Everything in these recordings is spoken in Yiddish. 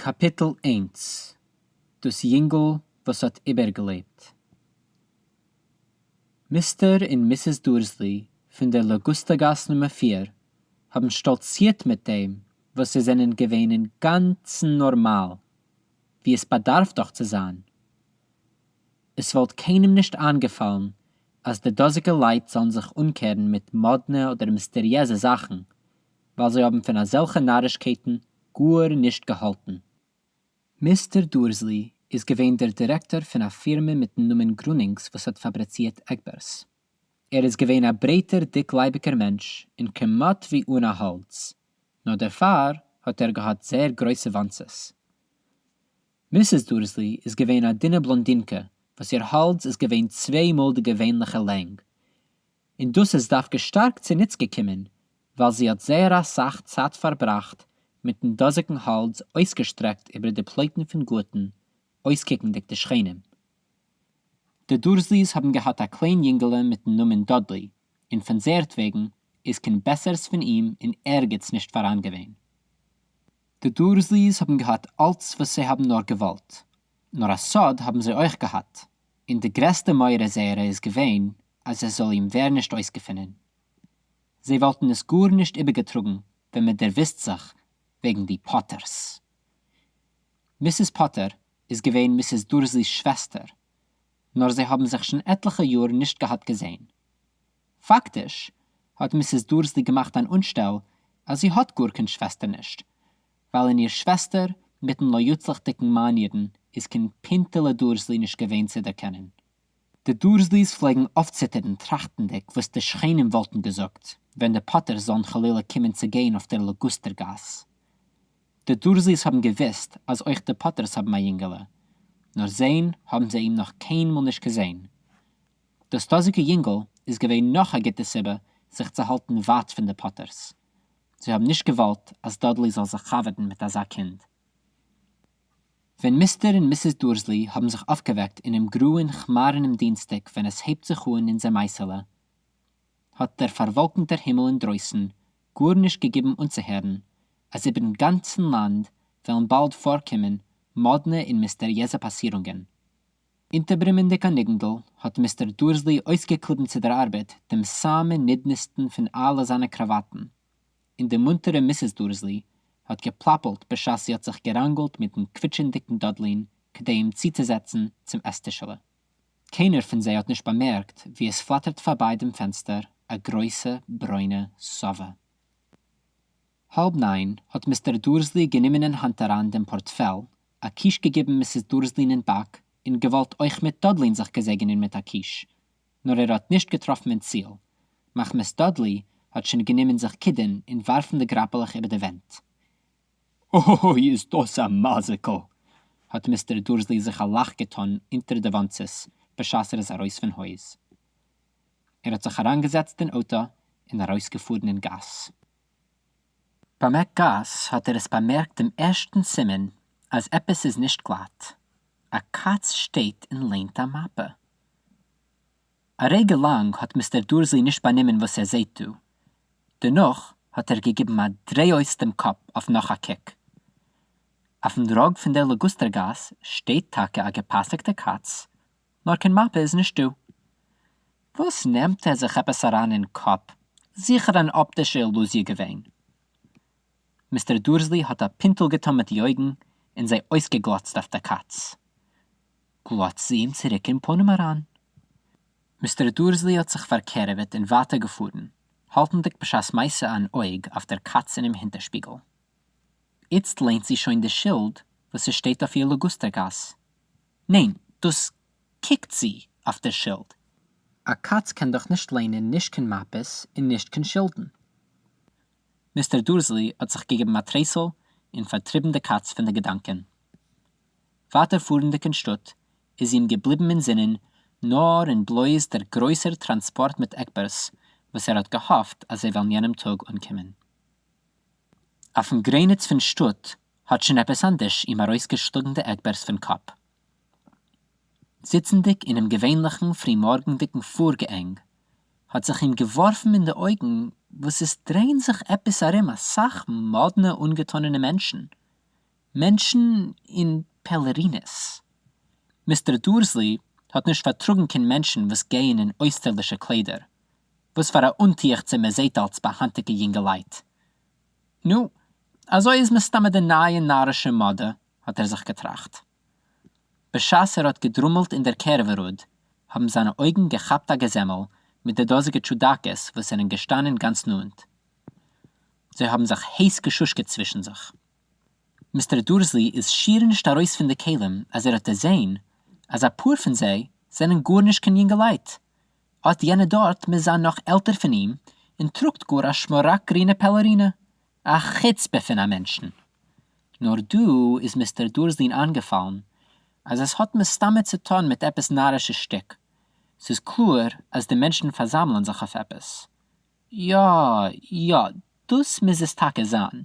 קאַפּיטל איינס, דאָס ייִנגל וואָס האָט איבערגעלעבט. מיסטער און מיסיס דורסלי פֿון דער לאַגוסטע-גאַס נומער 4 האָבן שטאָלצירט מיט דעם, וואָס זיי זענען געווען אין גאַנצן נאָרמאַל, ווי עס באַדאַרף דאָך צו זײַן. עס וואָלט קיינעם נישט אײַנגעפֿאַלן, אַז די דאָזיקע לײַט זאָלן זיך אָנקערן מיט מאָדנע אָדער מיסטעריעזע זאַכן, ווייל זיי האבן פון אזעלכע נארישקייטן גאר נישט געהאלטן. מיסטער דורסלי איז געווען דער דירעקטאר פון א פירמע מיטן נאמען גרונינגס וואס האט פאבריצירט עגבערס. ער איז געווען א ברייטער דיקלייביגער מענטש און כמעט ווי אן א האלדז, נאר דערפאר האט ער געהאט זייער גרויסע וואנצעס. מיסיס דורסלי איז געווען א דינע בלאנדינקע וואס איר האלדז איז געווען צוויי מאל די געווענליכע לענג, און דאס איז דווקא שטארק צוניץ געקומען, ווייל זי האט זייער א סך צייט פארבראכט מיטן דאזיקן האלדז אויסגעשטרעקט איבער די פלויטן פון גארטן, אויסקוקנדיק די שכנים. די דורסליס האבן געהאט א קליין יונגעלע מיטן נאמען דאדלי, און פון זייערטוועגן איז קיין בעסערס פון אים אין ערגעץ נישט פאראן געווען. די דורסליס האבן געהאט אלץ וואס זיי האבן נאר געוואלט, נאר א סוד האבן זיי אויך געהאט, און די גרעסטע מורא זייערע איז געווען אז עס זאל אים ווער נישט אויסגעפינען. זיי וואלטן עס גאר נישט איבערגעטראגן ווען מען דערוויסט זיך וועגן די פאטערס. מיסיס פאטער איז געווען מיסיס דורסלי'ס שוועסטער, נאר זיי האבן זיך שוין עטליכע יאר נישט געהאט געזען. פאקטיש האט מיסיס דורסלי געמאכט אן אנשטעל אז זי האט גאר קיין שוועסטער נישט, ווייל אין איר שוועסטער מיטן לא יוצלח'דיגן מאן אירן איז קיין פינטעלע דורסלי נישט געווען צו דערקענען. די דורסליס פלעגן אויפציטערן טראכטנדיג וואס די שכנים וואלטן געזאגט ווען די פאטערס זאלן חלילה קומען צו גיין אויף דער לאגוסטער גאס. די דורסליס האבן געוואוסט אז אויך די פאטערס האבן א יונגעלע, נאר זען האבן זיי אים נאך קיינמאל נישט געזען. דאס דאזיגע יונגל איז געווען נאך א גוטע סיבה זיך צו האלטן ווייט פון די פאטערס. זיי האבן נישט געוואלט אז דאדלי זאל זיך חבר'ן מיט אזא קינד. ווען מיסטער און מיסיס דורסלי האבן זיך אויפגעוועקט אינעם גראען כמארענעם דינסטאג ווען עס הייבט זיך אן אונזער מעשה'לע, האט דער פארוואלקנטער הימל אינדרויסן גארנישט געגעבן אנצוהערן אז איבערן גאנצן לאנד וועלן באלד פארקומען מאדנע און מיסטעריעזע פאסירונגען. אונטערברומענדיג א ניגונדל האט מיסטער דורסלי אויסגעקליבן צו דער ארבעט דעם סאמע נודנעסטן פון אלע זיינע קראוואטן, און די מונטערע מיסיס דורסלי האט געפלאפלט בשעת זי האט זיך געראנגלט מיטן קוויטשענדיגן דאדלין כדי אים צוצוזעצן צום עסטישעלע. קיינער פון זיי האט נישט באמערקט ווי עס פלאטערט פארביי דעם פענסטער א גרויסע ברוינע סאווע. האלב ניין האט מיסטער דורסלי גענומען אין האנט אריין דעם פארטפעל, א קיש געגעבן מיסיס דורסלין אין באק און געוואלט אויך מיט דאדלין זיך געזעגענען מיט א קיש, נאר ער האט נישט געטראפן אין ציל, מחמת דאדלי האט שוין גענומען זיך קידען און ווארפן די גראפעלעך איבער די ווענט. אוי איז דאס א מזיקל! האט מיסטער דורסלי זיך א לאך געטאן אונטער די וואנצעס בשעת ער איז ארויס פון הויז. ער האט זיך אריינגעזעצט אין אויטא און ארויסגעפארן אין גאס. ביים עק גאס האט ער עס באמערקט דעם ערשטן סימן אז עפעס איז נישט גלאט, א קאץ שטייט און ליינט א מאפע. א רגע לאנג האט מיסטער דורסלי נישט באנומען וואס ער זעהט דא, דערנאך האט ער געגעבן א דריי אויס דעם קאפ אויף נאך א קוק. אויפן ראג פון דער לאגוסטער גאס שטייט טאקע א געפאסיקטע קאץ, נאר קיין מאפע איז נישטא. וואס נעמט ער זיך עפעס אריין אין קאפ? זיכער אן אפטישע אילוזיע געווען. מיסטער דורסלי האט א פינטל געטאן מיט די אויגן און זיי אויסגעגלאצט אויף דער קאץ. גלאצט זי אים צוריק אין פנים אריין. מיסטער דורסלי האט זיך פארקערעוועט און ווייטער געפארן, האלטנדיג בשעת מעשה אן אויג אויף דער קאץ אינעם הינטערשפיגל. איצט ליינט זי שוין די שילד וואס עס שטייט אויף איר לאגוסטער גאס. ניין, דאס קוקט זי אויף דער שילד. א קאץ קען דאך נישט ליינען נישט קיין מאפעס און נישט קיין שילדן. מיסטער דורסלי האט זיך געגעבן א טרייסל און פארטריבן די קאץ פון די געדאנקען. ווייטער פארנדיג אין שטאט איז אים געבליבן אין זינען נאר און בלויז דער גרויסער טראנספארט מיט עגבערס וואס ער האט געהאפט אז זיי וועלן יענעם טאג אנקומען. אויפן גרעניץ פון שטאט האט שוין עפעס אנדערש אים ארויסגעשלאגן די עגבערס פון קאפ. זיצנדיג אינעם געווענליכן פרימארגנדיגן פארגעענג, האט זיך אים געווארפן אין די אויגן וואס עס דרייען זיך עפעס ארום אסאך מאדנע אנגעטאנענע מענטשן. מענטשן אין פעלערינעס. מיסטער דורסלי האט נישט פארטראגן קיין מענטשן וואס גייען אין אויסטערלישע קליידער. וואס פאר א אנטועכצער מען זעהט אלץ ביי היינטיגע יונגעלייט. נו, אזוי איז מסתמא די נייע נארישע מאדע, האט ער זיך געטראכט. בשעת ער האט געדרומלט אין דער קערעווע-ראד, האבן זיינע אויגן געכאפט א געזעמל מיט די דאזיגע טשודאקעס וואס זענען געשטאנען גאנץ נאענט. זיי האבן זיך הייס געשושקעט צווישן זיך. מיסטער דורסלי איז שיער נישט ארויס פון די כלים אז ער האט דערזען אז אפאר פון זיי זענען גארנישט קיין יונגעלייט, אט יענער דארט מוז זיין נאך עלטער פון אים און טראגט גאר א שמאראק-גרינע פעלערינע, א חוצפה פון א מענטשן. נאר דא איז מיסטער דורסלין איינגעפאלן אז עס האט מסתמא צו טון מיט עפעס נארישע שטיק, ס'איז קלאר אז די מענטשן פארזאמלען זיך אויף עפעס. יא יא דאס מוז עס טאקע זיין.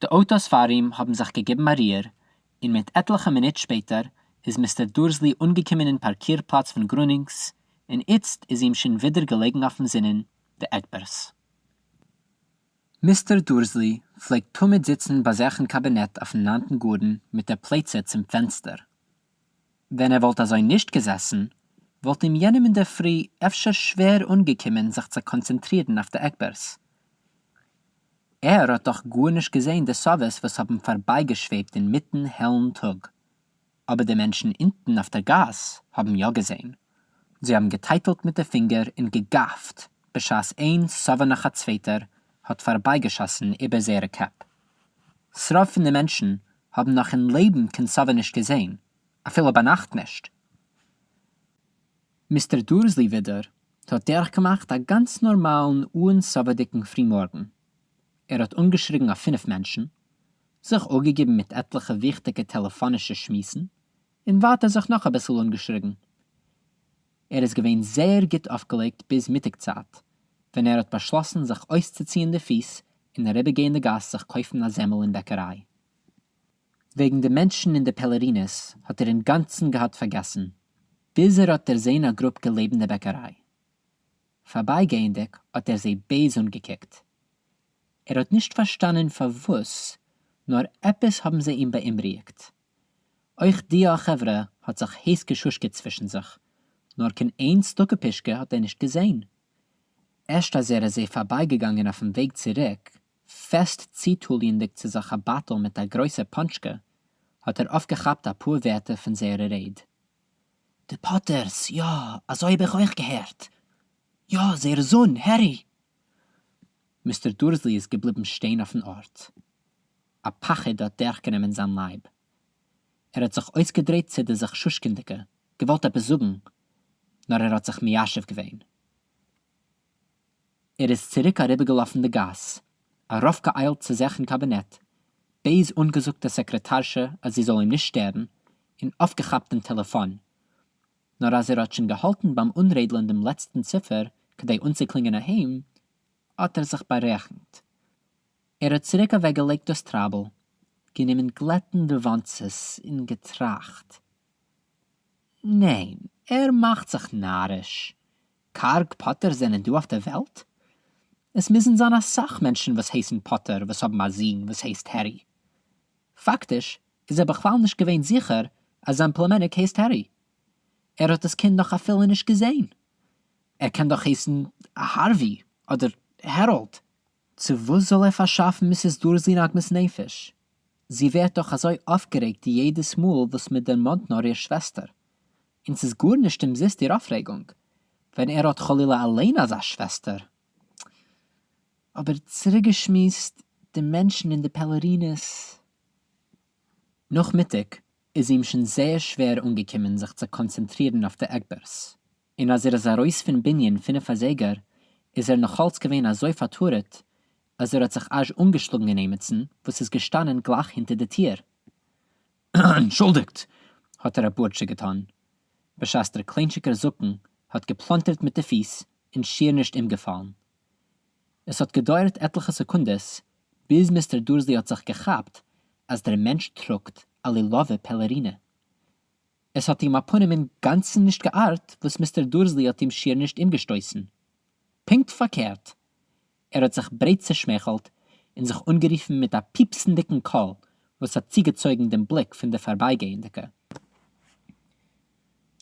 די אויטאס פאר אים האבן זיך געגעבן א ריר, און מיט עטליכע מינוט שפעטער איז מיסטער דורסלי אנגעקומען אין פארקיר פלאץ פון גרונינגס, און איצט איז אים שוין ווידער געלעגן אויפן זינען די עגבערס. מיסטער דורסלי פלעגט תמיד זיצן ביי זיך אין קאבינעט אויפן ניינטן גארטן מיט דער פלייצע צום פענסטער. ווען ער וואלט אזוי נישט געזעסן, וואלט אים יענעם אינדערפרי אפשר שווער אנגעקומען זיך צו קאנצענטרירן אויף די עגבערס. ער האט דאך גארנישט געזען די סאוועס וואס האבן פארבייגעשוועבט אינמיטן העלן טאג. אבער די מענטשן אונטן אויף דער גאס האבן יא געזען. זיי האבן געטייטלט מיט די פינגער און געגאפט בשעת איין סאווע נאך א צווייטער האט פארבייגעשאסן איבער זייערע קעפ. ס'רוב פון די מענטשן האבן נאך אין לעבן קיין סאווע נישט געזען, אפילו ביינאכט נישט. מיסטער דורסלי ווידער האט דורכגעמאכט א גאנץ נארמאלן אן סאוועדיגן פרימארגן. ער האט אנגעשריגן אויף פינף מענטשן, זיך אפגעגעבן מיט עטליכע וויכטיגע טעלעפאנישע שמועסן, און ווייטער זיך נאך אביסל אנגעשריגן. ער איז געווען זייער גוט אויפגעלייגט ביז מיטאג צייט, ווען ער האט באשלאסן זיך אויסצוציען די פיס און אריבערגיין די גאס זיך קויפן א זעמל אין בעקעריי. וועגן די מענטשן אין די פעלערינעס האט ער אינגאנצן געהאט פארגעסן, ביז ער האט דערזען א גרופקע לעבן די בעקעריי. פארבייגייענדיג האט ער זיי בייז אנגעקוקט. ער האט נישט פארשטאנען פארוואס, נאר עפעס האבן זיי אים באומרואיגט. אויך די א חברה האט זיך הייס געשושקעט צווישן זיך, נאר קיין איין צדקה פישקע האט ער נישט געזען. ערשט אז ער איז זיי פארבייגעגאנגען אויפן וועג צוריק, פעסט צוטוליענדיג צו זיך א בייטל מיט א גרויסע פאנטשקע, האט ער אויפגעכאפט אפאר ווערטער פון זייערע רייד. די פאטערס, יא, אזוי האב איך אויך געהערט. יא, זייער זון, הערי! מיסטער דורסלי איז געבליבן שטיין אויפן ארט. א פחד האט דורכגענומען זיין לייב. ער האט זיך אויסגעדרייט צו די זיך שושקענדיגע, געוואלט עפעס זאגן, נאר ער האט זיך מיישב געווען. ער איז צוריק אריבערגעלאפן די גאס, ארויפגעאיילט צו זיך אין קאבינעט, בייז אנגעזאגט די סעקרעטארשע אז זי זאל אים נישט שטערן, און אויפגעכאפט דעם טעלעפאן. נאר אז ער האט שוין געהאלטן ביים אנרעדלען דעם לעצטן ציפער כדי אנצוקלינגען אהיים, האט ער זיך בארעכנט. ער האט צוריק אוועקגעלייגט דאס טרייבל, גענומען גלעטן די וואנצעס און געטראכט, ניין, ער מאכט זיך נאריש. קארג פאטערס זענען דא אויף דער וועלט? עס מוזן זיין אסאך מענטשן וואס הייסן פאטער וואס האבן א זון וואס הייסט הערי. פאקטיש איז ער בכלל נישט געווען זיכער אז זיין פלומעניק הייסט הערי. ער האט דאס קינד נאך אפילו נישט געזען. ער קען דאך הייסן הארווי אדער העראלד. צו וואס זאל ער פארשאפן מיסיס דורסלי'ן עגמת נפש? זי ווערט דאך אזוי אויפגערעגט יעדעס מאל וואס מען דערמאנט נאר איר שוועסטער. און ס'איז גארנישט אומזיסט איר אויפרעגונג, ווען ער האט חלילה אליין אזא שוועסטער. אבער צוריקגעשמועסט, די מענטשן אין די פעלערינעס. נאכמיטאג איז אים שוין זייער שווער אנגעקומען זיך צו קאנצענטרירן אויף די עגבערס, און אז ער איז ארויס פון בנין פינף אזייגער איז ער נאכאלץ געווען אזוי פארטורעט אז ער האט זיך אזש אנגעשלאגן אין עימיצן וואס איז געשטאנען גלייך הינטער די טיר. אנטשולדיגט! האט ער א בורטשע געטאן, בשעת דער קליינטשיקער זקן האט געפלאנטערט מיט די פיס און שיער נישט אומגעפאלן. עס האט געדויערט עטליכע סעקונדעס ביז מיסטער דורסלי האט זיך געכאפט אז דער מענטש טראגט א לילאווע פעלערינע. עס האט אים אפנים אינגאנצן נישט געארט וואס מיסטער דורסלי האט אים שיער נישט אומגעשטויסן. פונקט פארקערט, ער האט זיך ברייט צעשמייכלט. און זיך אָנגערופֿן מיט אַ פּיפּסנדיקן קול, וואָס האָט צוגעצויגן דעם בליק פֿון די פֿאַרבײַגייענדיקע.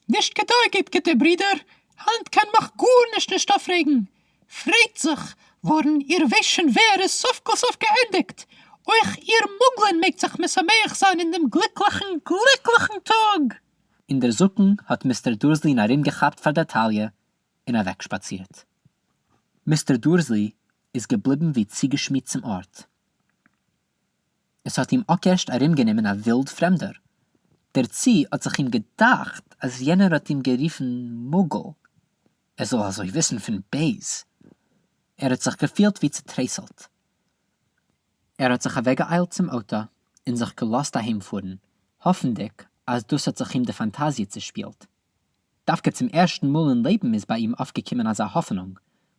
נישט געדאגהט, גוטער ברודער, הײַנט קען מיך גאָרנישט נישט אויפֿרעגן. פֿרייט זיך, וואָרן איר ווייסט שוין ווער איז סוף-כּל-סוף געענדיקט. אויך איר מוגלען מעגט זיך משמח זײַן אין דעם גליקלעכן, גליקלעכן טאָג! און דער זקן האָט מיסטער דורסלין אַרומגעכאַפּט פֿאַר דער טאַליע און אַוועקשפּאַצירט. מיסטער דורסלי איז געבליבן ווי צוגעשמידט צום אָרט. עס האָט אים אָקערשט אַרומגענומען אַ ווילד פֿרעמדער. דערצו האָט זיך אים געדאַכט, אַז יענער האָט אים גערופֿן מוגל. ער זאָל אַזוי וויסן פֿון בייז. ער האָט זיך געפֿילט ווי צעטרייסלט. ער האָט זיך אַוועקגעאיילט צום אויטאָ און זיך געלאָזט אַהיימפֿאָרן, האָפֿנדיק, אַז דאָס האָט זיך אים די פֿאַנטאַזיע צעשפּילט. דווקא צום ערשטן מאָל אין לעבן איז בײַ אים אויפֿגעקומען אַזאַ האָפֿענונג,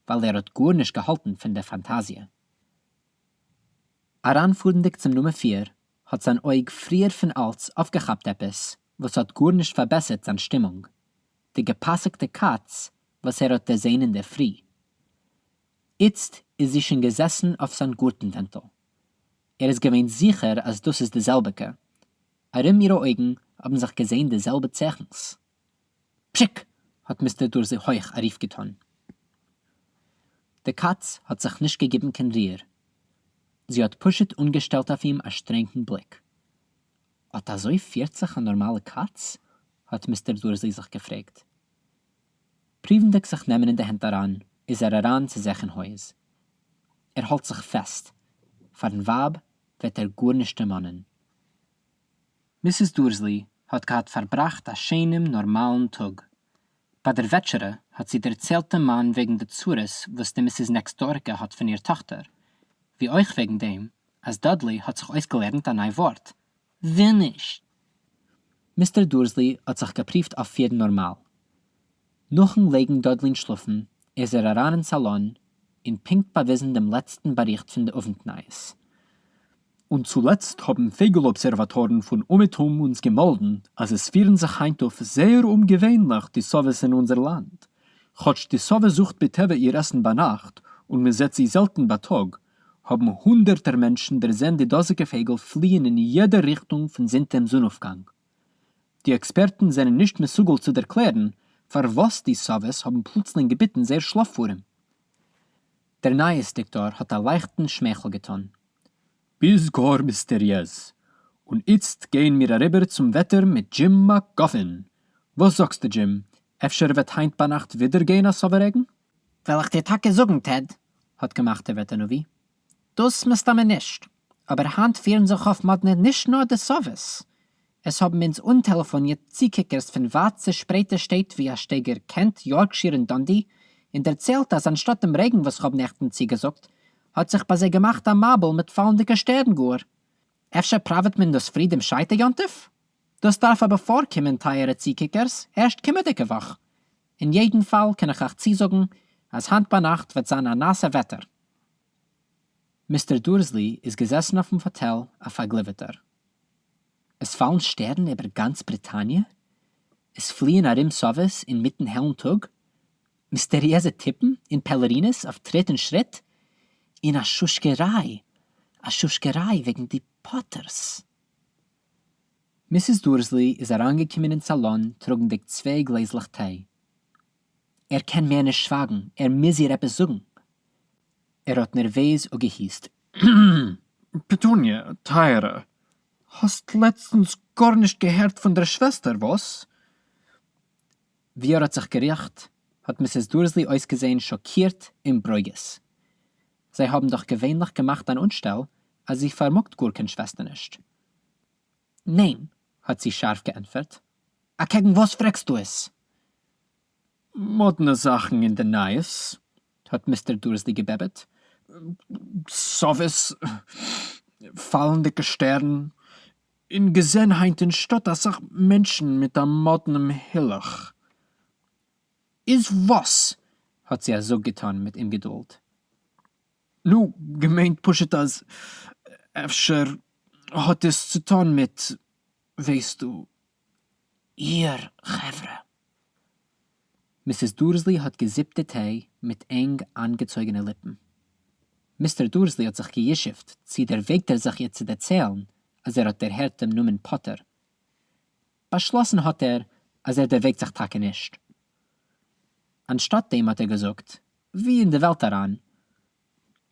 ווײַל ער האָט גאָרנישט געהאַלטן פֿון דער פֿאַנטאַזיע. אַרײַנפֿאָרנדיק צום נומער פֿיר, האָט זײַן אויג פֿריִער פֿון אַלץ אויפֿגעכאַפּט עפּעס, וואָס האָט גאָרנישט פֿאַרבעסערט זײַן שטימונג, די געפּאַסיקטע קאַץ, וואָס ער האָט דערזען אין דער פֿרי. איצט איז זי שוין געזעסן אויף זײַן גאָרטן-ווענטל. ער איז געווען זיכער, אַז דאָס איז די זעלביקע. אַרום אירע אויגן האָבן זיך געזען די זעלבע צייכנס. פּשיק! האָט מיסטער דורסלי הויך אַ רוף געטאָן. די קאַץ האָט זיך נישט געגעבן קיין ריר. זי האָט פּשוט אָנגעשטעלט אויף אים אַ שטרענגן בליק. אָט אַזוי פֿירט זיך אַ נאָרמאַלע קאַץ? האָט מיסטער דורסלי זיך געפֿרעגט. פּרוּוונדיק זיך נעמען אין די הענט אַרײַן, איז ער אַרײַן צו זיך אין הויז. ער האַלט זיך פֿעסט. פֿאַרן ווײַב וועט ער גאָרנישט דערמאָנען. מיסיס דורסלי האט געהאט פארבראכט א שענעם נארמאלן טאג. ביי דער וועטשערע האט זי דערציילט דעם מאן וועגן די צרות וואס די מיסיס נעקסט-דאריקע האט פון איר טאכטער, ווי אויך וועגן דעם אז דאדלי האט זיך אויסגעלערנט א ניי ווארט, וויניש. מיסטער דורסלי האט זיך געפריווט אויפפירן נארמאל. נאכן לייגן דאדלי'ן שלאפן איז ער אריין אין סאלאן און פונקט באוויזן דעם לעצטן באריכט פון די אוונט נייעס. און צולעצט האבן פייגל-אבזערוואטארן פון אומעטום אונז געמאלדן אז עס פירן זיך היינט אויף זייער אומגעווענליך די סאוועס אין אונזער לאנד. כאטש די סאווע זוכט בטבע איר עסן ביינאכט און מען זעט זי זעלטן בייטאג, האבן הונדערטער מענטשן דערזען די דאזיגע פייגל פליען אין יעדער ריכטונג פון זינט דעם זון-אויפגאנג. די עקספערטן זענען נישט מסוגל צו דערקלערן פארוואס די סאוועס האבן פלוצלינג געביטן זייער שלאף-פארעם. דער נייעס-דיקטאר האט א לייכטן שמייכל געטאן. ביז גאר מיסטעריעז. און איצט גייען מיר אריבער צום וועטער מיט דזשים מאקגאפין. וואס זאגסטו דזשים, אפשר וועט היינט ביינאכט ווידער גיין א סאווע רעגן? וועל איך דיר טאקע זאגן טעד, האט געמאכט דער וועטער נביא. דאס מסתמא נישט, אבער היינט פירן זיך אויף מאדנע נישט נאר די סאוועס, עס האבן אונז אנטעלעפאנירט צוקוקערס פון ווייט צעשפרייטע שטעט ווי א שטייגער קענט, יארקשיר און דאנדי, און דערציילט אז אנשטאט דעם רעגן וואס כ'האב נעכטן צוגעזאגט, האט זיך ביי זיי געמאכט א מבול מיט פאלנדיגע שטערן גאר. אפשר פראוועט מען דאס פרי דעם שייטער יום טוב? דאס דארף אבער פארקומען טייערע צוקוקערס ערשט קומעדיגע וואך. אין יעדן פאל קען איך אייך צוזאגן אז היינט ביינאכט וועט זיין א נאסע וועטער. מיסטער דורסלי איז געזעסן אויפן פאטעל א פארגליווערטער. עס פאלן שטערן איבער גאנץ בריטאניע? עס פליען ארום סאוועס אינמיטן העלן טאג? מיסטעריעזע טיפן אין פעלערינעס אויף טריט און שריט? און א שושקעריי, א שושקעריי וועגן די פאטערס. מיסיס דורסלי איז אריינגעקומען אין סאלאן טראגנדיג צוויי גלעזלעך טיי. ער קען מער נישט שווייגן, ער מוז איר עפעס זאגן. ער האט נערוועז אפגעהוסט. פעטוניע, טייערע, האסט לעצטנס גארנישט געהערט פון דער שוועסטער, וואס? ווי ער האט זיך געריכט, האט מיסיס דורסלי אויסגעזען שאקירט און ברוגז. זיי האבן דאך געווענליך געמאכט אן אנשטעל אז זי פארמאגט גאר קיין שוועסטער נישט. ניין, האט זי שארף געענטפערט. אקעגן וואס פרעגסטו עס? מאדנע זאכן אין די נייעס, האט מיסטער דורסלי געבעבעט. סאוועס, פאלנדיגע שטערן, און געזען היינט אין שטאט אסאך מענטשן מיט א מאדנעם הילוך. איז וואס? האט זי א זאג געטאן מיט אומגעדולד. נו, געמיינט פשוט אז אפשר האט עס צוטאן מיט, ווייסטו, איר חברה. מיסיס דורסלי האט געזיפט די טיי מיט ענג איינגעצויגענע ליפן. מיסטער דורסלי האט זיך גע'ישוב'ט צי דערוועגט ער זיך איר צו דערציילן אז ער האט דערהערט דעם נאמען פאטער. באשלאסן האט ער אז ער דערוועגט זיך טאקע נישט. אנשטאט דעם האט ער געזאגט, ווי אין די וועלט אריין,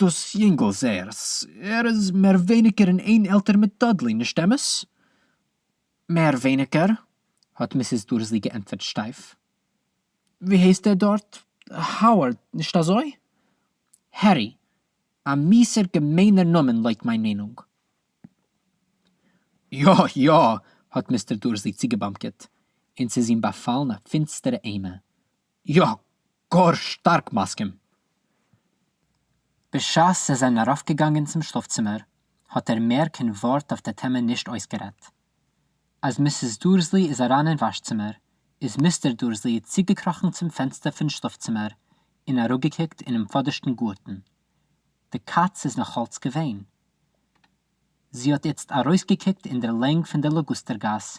דאס יונגל זייערס, ער איז מער ווייניגער אין איין עלטער מיט דאדלי, נישט אמת? מער ווייניגער, האט מיסיס דורסלי געענטפערט שטייף. ווי הייסט ער דארט? האווארד, נישט אזוי? הערי, א מיאוסער געמיינער נאמען לויט מיין מיינונג. יא, יא, האט מיסטער דורסלי צוגעבאמקעט, און ס'איז אים באפאלן א פינסטערע אימה. יא, גאר שטארק מסכים. בשעת זיי זענען ארויפגעגאנגען צום שלאפצימער האט ער מער קיין ווארט אויף דער טעמע נישט אויסגערעדט. אז מיסיס דורסלי איז אריין אין וואשצימער, איז מיסטער דורסלי צוגעקראכן צום פענסטער פון שלאפצימער און אראפגעקוקט אינעם פאדערשטן גארטן. די קאץ איז נאכאלץ געווען. זי האט איצט ארויסגעקוקט אין דער לענג פון דער לאגוסטער-גאס,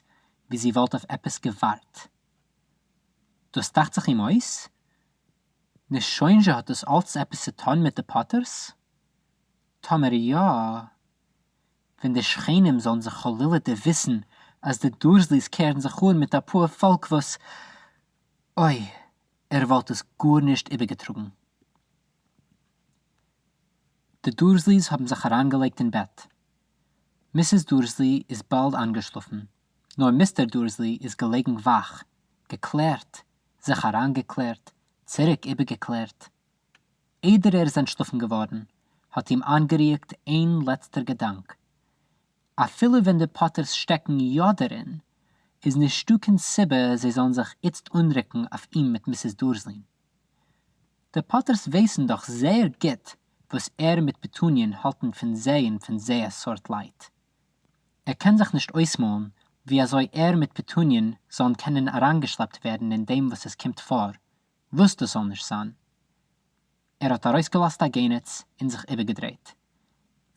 ווי זי וואלט אויף עפעס געווארט. דאס דאכט זיך אים אויס? נישט שוין זשע האט דאס אלץ עפעס צו טאן מיט די פאטערס? טאמער יא, ווען די שכנים זאלן זיך חלילה דערוויסן אז די דורסליס קערן זיך אן מיט א פאר פאלק וואס. אוי, ער וואלט עס גארנישט איבערגעטראגן. די דורסליס האבן זיך אריינגעלייגט אין בעט. מיסיס דורסלי איז באלד איינגעשלאפן, נאר מיסטער דורסלי איז געלעגן וואך, געקלערט, זיך אריינגעקלערט, צוריק איבערגעקלערט. איידער ער איז אנטשלאפן געווארן, האט אים איינגערואיגט איין לעצטער געדאנק, אפילו ווען די פאטערס שטעקן יא דערין, איז נישטא קיין סיבה זיי זאלן זיך איצט אנרוקן אויף אים מיט מיסיס דורסלין. די פאטערס ווייסן דאך זייער גוט וואס ער מיט פעטוניען האלטן פון זיי און פון זייער סארט לייט. ער קען זיך נישט אויסמאלן ווי אזוי ער מיט פעטוניען זאלן קענען אריינגעשלעפט ווערן אין דעם וואס עס קומט פאר, וואס דאס זאל נישט זיין. ער האט ארויסגעלאזט א גענעץ און זיך איבערגעדרייט.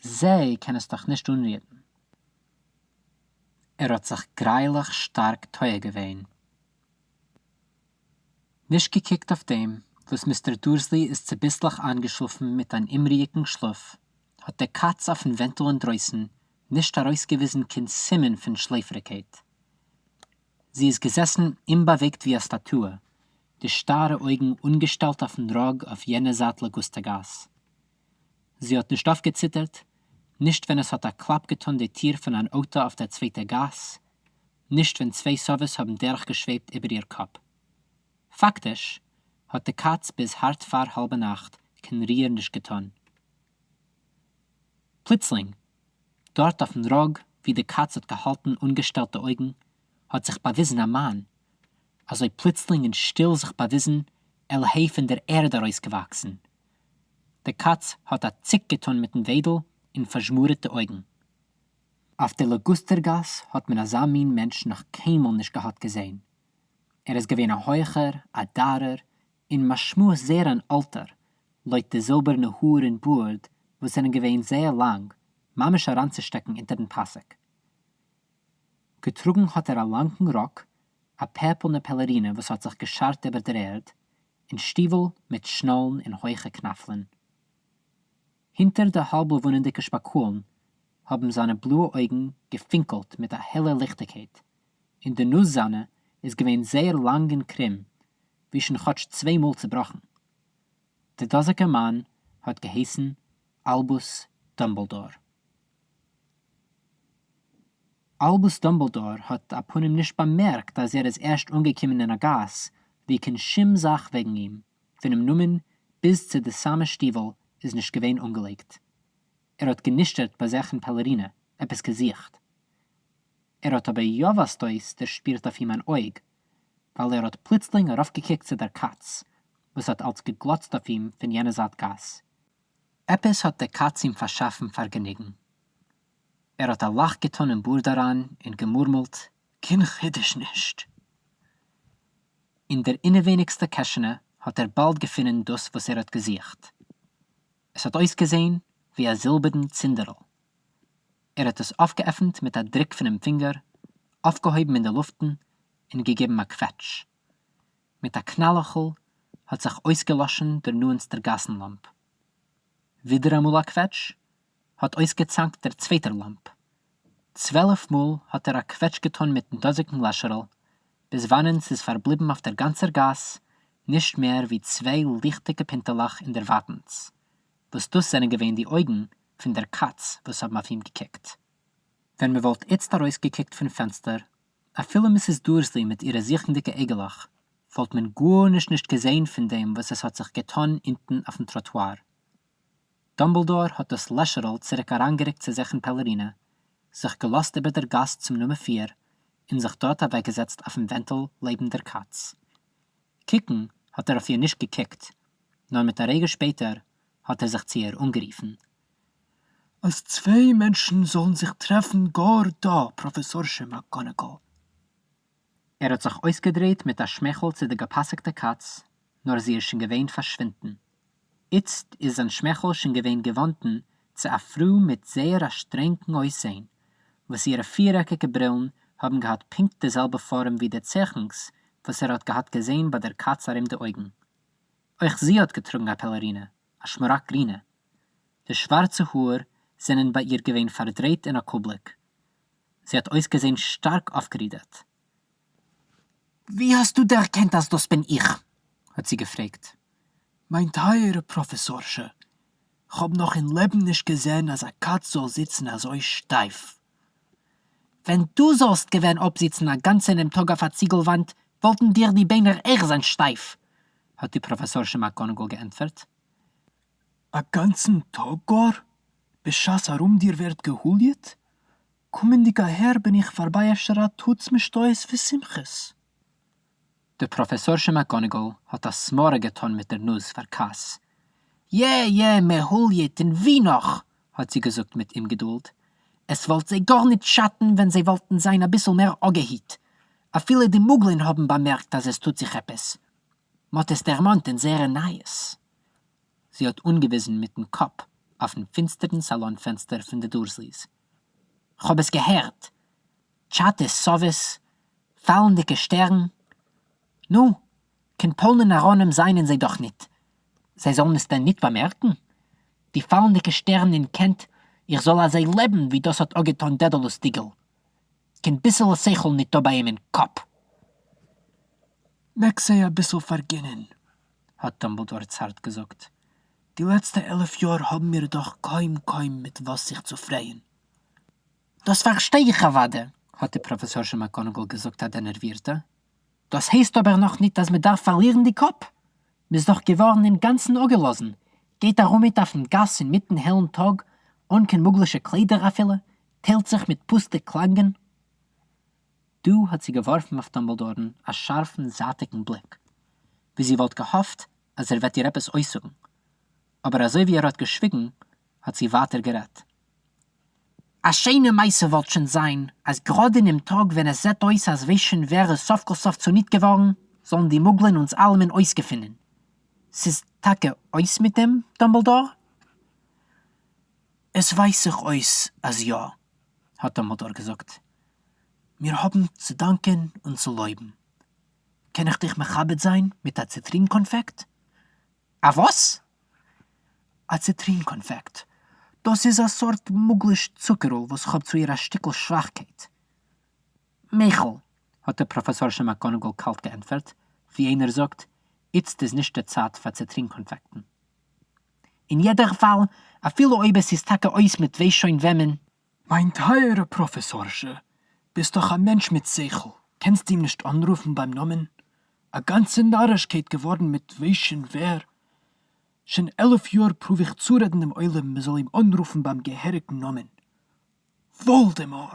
זיי קען עס דאך נישט אנרירן. ער האט זיך גרייליך שטארק טועה געווען. נישט געקוקט אויף דעם וואס מיסטער דורסלי איז צוביסלעך איינגעשלאפן מיט אן אומרואיגן שלאף, האט די קאץ אויפן ווענטל אינדרויסן נישט ארויסגעוויזן קיין סימן פון שלעפעריגקייט. זי איז געזעסן אומבאוועגט ווי א סטאטוע, די שטארע אויגן אנגעשטעלט אויפן ראג אויף יענער זייט לאגוסטע גאס. זי האט נישט אויפגעציטערט, נישט ווען עס האט א קלאפ געטאן די טיר פון אן אויטא אויף דער צווייטער גאס, נישט ווען צוויי סאוועס האבן דורכגעשוועבט איבער איר קאפ. פאקטיש, האט די קאץ ביז הארט פאר האלבע נאכט קיין ריר נישט געטאן. פלוצלינג, דארט אויפן ראג וואו די קאץ האט געהאלטן אנגעשטעלט די אויגן, האט זיך באוויזן א מאן. אזוי פלוצלינג און שטיל זיך באוויזן, עלעהיי פון דער ערד ארויסגעוואקסן. די קאץ האט א צוק געטאן מיטן וויידל און פארזשמורעט די אויגן. אויף דער לאגוסטער גאס האט מען אזא מין מענטש נאך קיינמאל נישט געהאט געזען. ער איז געווען א הויכער, א דארער, און משמעות זייער אן אלטער, לויט די זילבערנע האר און בארד וואס זענען געווען זייער לאנג, ממש אריינצושטעקן אונטערן פאסעק. געטראגן האט ער א לאנגן ראק, א פערפלנע פעלערינע וואס האט זיך געשארט איבער דער ערד, און שטיוול מיט שנאלן און הויכע קנאפלען. הינטער די האלב-לבנה'דיגע שפאקולן האבן זיינע בלויע אויגן געפינקלט מיט א העלער ליכטיגקייט, און די נאז זיינע איז געווען זייער לאנג און קרום, ווי שוין כאטש צוויי מאל צעבראכן. דער דאזיגער מאן האט געהייסן אלבוס דאמבלדאר. אלבוס דאמבלדאר האט אפנים נישט באמערקט אז ער איז ערשט אנגעקומען אין א גאס וואו קיין שום זאך וועגן אים, פונעם נאמען ביז צו די סאמע שטיוול איז נישט געווען אנגעלייגט. ער האט גענישטערט ביי זיך אין פעלערינע, עפעס געזוכט. ער האט אבער יא ווייזט אויס דערשפירט אויף אים אן אויג, ווייל ער האט פלוצלינג ארויפגעקוקט צו דער קאץ, וואס האט אלץ געגלאצט אויף אים פון יענע זייט גאס. עפעס האט די קאץ אים פארשאפן פארגעניגן. ער האט א לאך געטאן אין בארד אריין און געמורמלט, קיין חידוש נישט! אין דער אינעווייניגסטער קעשענע האט ער באלד געפונען דאס וואס ער האט געזוכט. עס האט אויסגעזען ווי א זילבערן צינדערל. ער האט עס אויפגעעפנט מיט א דרוק פונעם פינגער, אויפגעהויבן אין די לופטן און געגעבן א קוועטש. מיט א קנאלעכל האט זיך אויסגעלאשן דער נאענטסטער גאסן-לאמפ. ווידעראמאל א קוועטש, האט אויסגעצאנקט דער צווייטער לאמפ. 12 מאל האט ער א קוועטש געטאן מיטן דאזיגן לעשערל, ביז וואנען ס'איז פארבליבן אויף דער גאנצער גאס נישט מער ווי צוויי ליכטיגע פינטעלעך אין דער ווייטנס, וואס דאס זענען געווען די אויגן פון דער קאץ וואס האבן אויף אים געקוקט. ווען מ'וואלט איצט ארויסגעקוקט פון פענסטער, אפילו מיסיס דורסלי מיט אירע זוכנדיקע אייגעלעך, וואלט מען גארנישט נישט געזען פון דעם וואס עס האט זיך געטאן אונטן אויפן טראטואר. דאמבלדאר האט דאס לעשערל צוריק אריינגערוקט צו זיך אין פעלערינע, זיך געלאזט איבער דער גאס צום נומער פיר און זיך דארט אוועקגעזעצט אויפן ווענטל לעבן דער קאץ. קוקן האט ער אויף איר נישט געקוקט, נאר מיט א רגע שפעטער האט ער זיך צו איר אנגערופן. אז צוויי מענטשן זאלן זיך טרעפן גאר דא, פראפעסארשע מאקגאנאגאל. ער האט זיך אויסגעדרייט מיט א שמייכל צו די געפאסיקטע קאץ, נאר זי איז שוין געווען פארשווינדן. איצט איז זיין שמייכל שוין געווען געוואנדן צו א פרוי מיט זייער א שטרענגן אויסזען, וואס אירע פירעקיגע ברילן האבן געהאט פונקט די זעלבע פארעם ווי די צייכנס וואס ער האט געהאט געזען ביי דער קאץ ארום די אויגן. אויך זי האט געטראגן א פעלערינע, א שמאראגד גרינע. די שווארצע האר זענען ביי איר געווען פארדרייט אין א קובליק. זי האט אויסגעזען שטארק אויפגערודערט. ווי האסטו דערקענט אז דאס בין איך? האט זי געפרעגט. מיין טייערע פראפעסארשע, כ'האב נאך אין לעבן נישט געזען אז א קאץ זאל זיצן אזוי שטייף. ווען דו זאלסט געווען אפזיצן א גאנצענעם טאג אויף א ציגל-וואנט, וואלטן דיר די ביינער אויך זיין שטייף! האט די פראפעסארשע מאקגאנאגאל געענטפערט. א גאנצן טאג גאר? בשעת ארום דיר ווערט געהוליעט? קומענדיג אהער בין איך פארביי אפשר א טוץ משתאות ושמחות. די פראפעסארשע מאקגאנאגאל האט א סמארע געטאן מיט דער נאז פאר כעס. יע, יע, מען הוליעט און ווי נאך! האט זי געזאגט מיט אומגעדולד. עס וואלט זיי גארניט שאטן ווען זיי וואלטן זיין אביסל מער אפגעהיט. אפילו די מוגלען האבן באמערקט אז עס טוט זיך עפעס. מ'האט עס דערמאנט אין זייערע נייעס. זי האט אנגעוויזן מיטן קאפ אויפן פינסטערן סאלאן פענסטער פון די דורסליס. כ'האב עס געהערט! טשאטעס סאוועס, פאלנדיקע שטערן. נו, קיין פאלנע נאראנים זיינען זיי דאך ניט. זיי זאלן עס דען ניט באמערקן? די פאלנדיקע שטערן אין קענט, איך זאל אזוי לעבן ווי דאס האט אפגעטאן דעדאלוס דיגל. קיין ביסעלע שכל ניטא ביי אים אין קאפ. מעגסט זיי אביסל פארגינען, האט דאמבלדאר צארט געזאגט. די לעצטע 11 יאר האבן מיר דאך קוים קוים מיט וואס זיך צו פרייען. דאס פארשטיי איך אוודאי, האט די פראפעסארשע מאקגאנאגאל געזאגט א דענערווירטע. דאס הייסט אבער נאך ניט אז מ'דארף פארלירן די קאפ. מ'איז דאך געווארן אינגאנצן אפגעלאזן, גייט ארומיט אויפן גאס אינמיטן העלן טאג, אן קיין מוגל'ישע קליידער אפילו, טיילט זיך מיט פוסטע קלאנגען. דא האט זי געווארפן אויף דאמבלדארן א שארפן זייטיגן בליק, ווי זי וואלט געהאפט אז ער וועט איר עפעס אויסזאגן. אבער אזוי ווי ער האט געשוויגן, האט זי ווייטער גערעדט. א שיינע מעשה וואלט שוין זיין, אז גראד אינעם טאג ווען עס זעט אויס אז ווייס שוין ווער איז סוף כל סוף צוניט געווארן, זאלן די מוגלען אונז אלעמען אויסגעפינען. ס'איז טאקע אויס מיט דעם, דאמבלדאר? עס ווייזט זיך אויס אז יא, האט דאמבלדאר געזאגט. מיר האבן צו דאנקען און צו לויבן. קען איך דיך מכבד זיין מיט א ציטרין קאנפעקט? א וואס? א ציטרין קאנפעקט. דאס איז א סארט מוגליש צוקערל וואס כ'האב צו איר א שטיקל שוואכקייט. מוחל, האט די פראפעסארשע מאקגאנאגאל קאלט געענטפערט, ווי איינער זאגט, איצט איז נישט די צייט פאר ציטרין קאנפעקטן. אין יעדער פאל, אפילו אויב עס איז טאקע אויס מיט ווייס שוין וועמען. מיין טייערע פראפעסארשע, ביסט דאך א מענטש מיט שכל, קענסט אים נישט אנרופן ביים נאמען? א גאנצע נארישקייט געווארן מיט ווייס שוין ווער. שוין 11 יאר פרואוו איך צורעדן דעם עולם מען זאל אים אנרופן ביים געהעריגן נאמען. וואלדעמאר!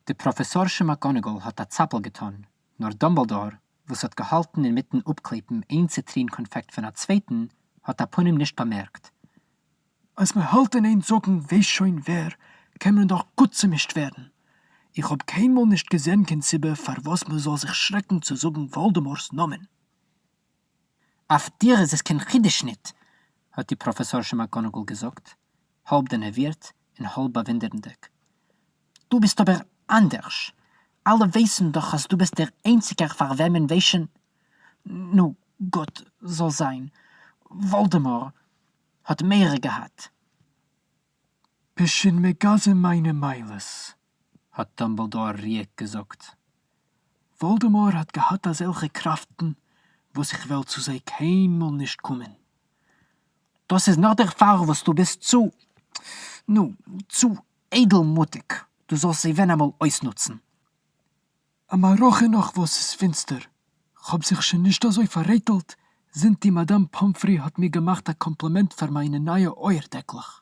די פראפעסארשע מאקגאנאגאל האט א צאפל געטאן, נאר דאמבלדאר, וואס האט געהאלטן אינמיטן אפקלעפן איין ציטרין קאנפעקט פון א צווייטן, האט א פנים נישט באמערקט. אז מען האלט אין איין זאגן ווייס שוין ווער, קען מען דאך גוט צומישט ווערן. איך האב קיינמאל נישט געזען קיין סיבה פארוואס מען זאל זיך שרעקן צו זאגן וואלדעמאר'ס נאמען. אויף דיר איז עס קיין חידוש ניט, האט די פראפעסארשע מאקגאנאגאל געזאגט, האלב דענערווירט און האלב באוואונדערנדיק. דו ביסט אבער אנדערש. אלע ווייסן דאך אז דו ביסט דער איינציגער פאר וועמען ווייס שוין. נו, גוט, זאל זיין. וואלדעמאר! האט מורא געהאט. ביסט שוין מגזם מיינע מעלות. האט דאמבלדאר רואיג געזאגט. וואלדעמאר האט געהאט אזעלכע קראפטן וואס איך וועל צו זיי קיינמאל נישט קומען. דאס איז נאר דערפאר וואס דו ביסט צו, נו, צו איידלמוטיג דו זאלסט זיי ווען אמאל אויסנוצן. א מערכה נאך וואס ס'איז פינסטער, כ'האב זיך שוין נישט אזוי פאררעטלט זינט די מאדאם פאמפרי האט מיר געמאכט א קאמפלימענט פאר מיינע נייע אויער-דעקלעך.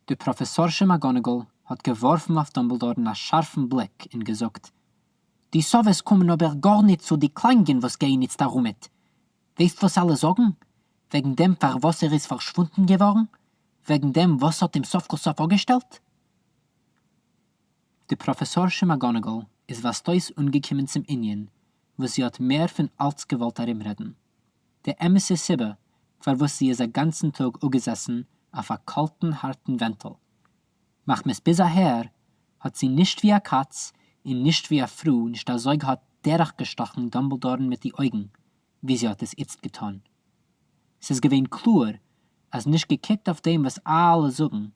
די פראפעסארשע מאקגאנאגאל האט געווארפן אויף דאמבלדארן א שארפן בליק און געזאגט, די סאוועס קומען אבער גארניט צו די קלאנגען וואס גייען איצט ארומעט. ווייסט וואס אלע זאגן? וועגן דעם פארוואס ער איז פארשוואונדן געווארן? וועגן דעם וואס האט אים סוף כל סוף אפגעשטעלט? די פראפעסארשע מאקגאנאגאל איז ווייזט אויס אנגעקומען צום ענין וואס זי האט מער פון אלץ געוואלט ארומרעדן, די אמת'ע סיבה פארוואס זי איז א גאנצן טאג אפגעזעסן אויף א קאלטן הארטן ווענטל. מחמת ביז אהער האט זי נישט ווי א קאץ און נישט ווי א פרוי נישט אזוי געהאט דורכגעשטאכן דאמבלדארן מיט די אויגן ווי זי האט עס איצט געטאן. ס'איז געווען קלאר אז נישט געקוקט אויף דעם וואס אלע זאגן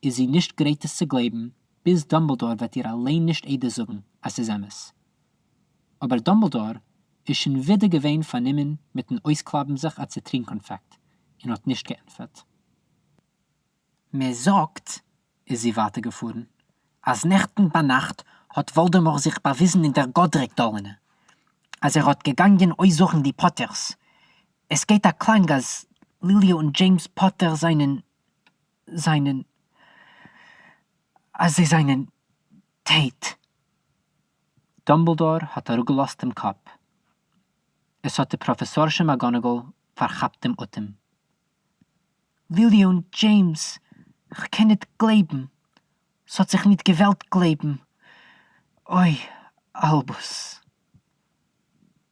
איז זי נישט גרייט עס צו גלייבן ביז דאמבלדאר וועט איר אליין נישט עדות זאגן אז ס'איז אמת. אבער דאמבלדאר איז שוין ווידער געווען פארנומען מיטן אויסקלאפן זיך א ציטרין קאנפעקט און האט נישט געענטפערט. מען זאגט, איז זי ווייטער געפארן, אז נעכטן ביינאכט האט וואלדעמאר זיך באוויזן אין דער גאדריק דאלינע, אז ער האט געגאנגען אויסזוכן די פאטערס. עס גייט א קלאנג אז ליליע און דזשעימס פאטער זענען זענען אז זיי זענען טויט. דאמבלדאר האט אראפגעלאזט דעם קאפ. עס האט די פראפעסארשע מאקגאנאגאל פארכאפט דעם אטעם. לילי און דזשעימס, כ'קען ניט גלייבן. ס'האט זיך ניט געוועלט גלייבן. אוי, אלבוס.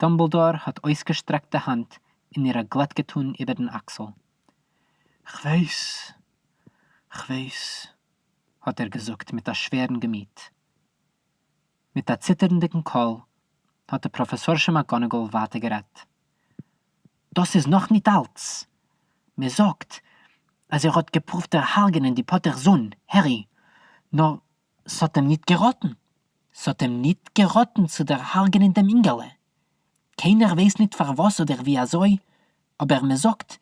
דאמבלדאר האט אויסגעשטרעקט די האנט און איר א גלעט געטאן איבערן אקסל. כ'ווייס, כ'ווייס. האט ער געזאגט מיט א שווערן געמיט. מיט א ציטערנדיקן קול האט די פראפעסארשע מאקגאנאגאל ווייטער גערעדט. דאס איז נאך ניט אלץ. מען זאגט, אז ער האט געפרואווט דערהרגענען די פאטערס זון, הערי, נאר ס'האט אים ניט געראטן. ס'האט אים ניט געראטן צו דערהרגענען דעם אינגעלע. קיינער ווייס ניט פארוואס אדער ווי אזוי, אבער מען זאגט,